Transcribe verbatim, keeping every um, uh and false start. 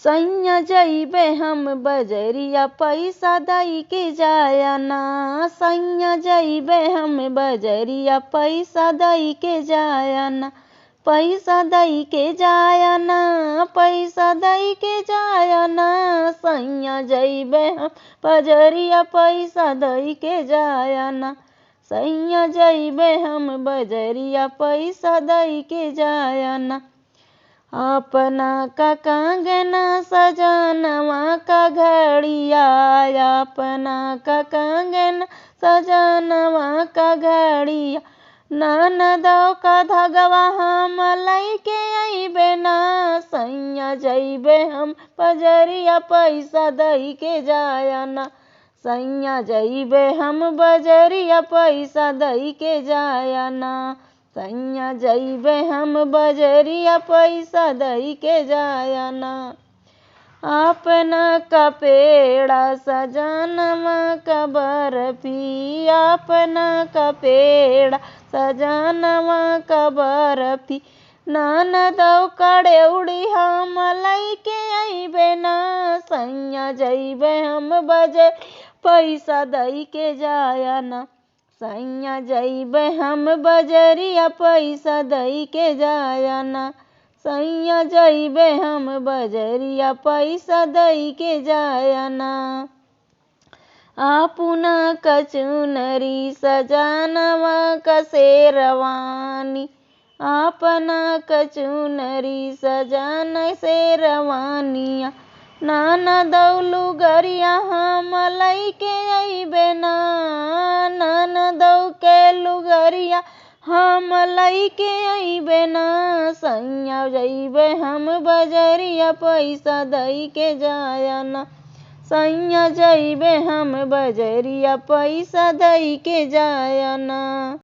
सैया जइबे हम बजरिया, पैसा दई के जाया ना। सैया जइबे हम बजरिया, पैसा दई के जाया ना। पैसा दई के जाया ना, पैसा दई के जाया ना। सैया जइबे हम बजरिया, पैसा दई के जाया ना। सैया जइबे हम बजरिया, पैसा दई के जाया ना। अपना का कंगना सजनवा का घड़िया, अपना का कंगना सजनवा का घड़िया, ननदो का धगवा हम लइके अइबे ना। सैया जइबे हम बजरिया, पैसा दई के जाया ना। सैया जइबे हम बजरिया, पैसा दई के जाया ना। सैया जइबे हम बजरिया, पैसा दई के जाया ना। अपना का पेड़ा सजनवा का बरफी, अपना का पेड़ा सजनवा का बरफी, ननदो कड़ेउड़ी हम लइके अइबे ना। सैया जइबे हम बजरिया, पैसा दई के जाया ना। सैया जइबे हम बजरिया, पैसा दई के जाया ना। सैया जइबे हम बजरिया, पैसा दई के जाया ना। अपना का चुनरी सजनवा का शेरवानी, अपना का चुनरी सजन शेरवानिया, ननदो लुगरिया हम लइके अइबे ना। ननदो के लुगरिया हम लइके अइबे ना। सैया जइबे हम बजरिया, पैसा दई के जाया ना। सैया जइबे हम बजरिया, पैसा दई के जाया ना।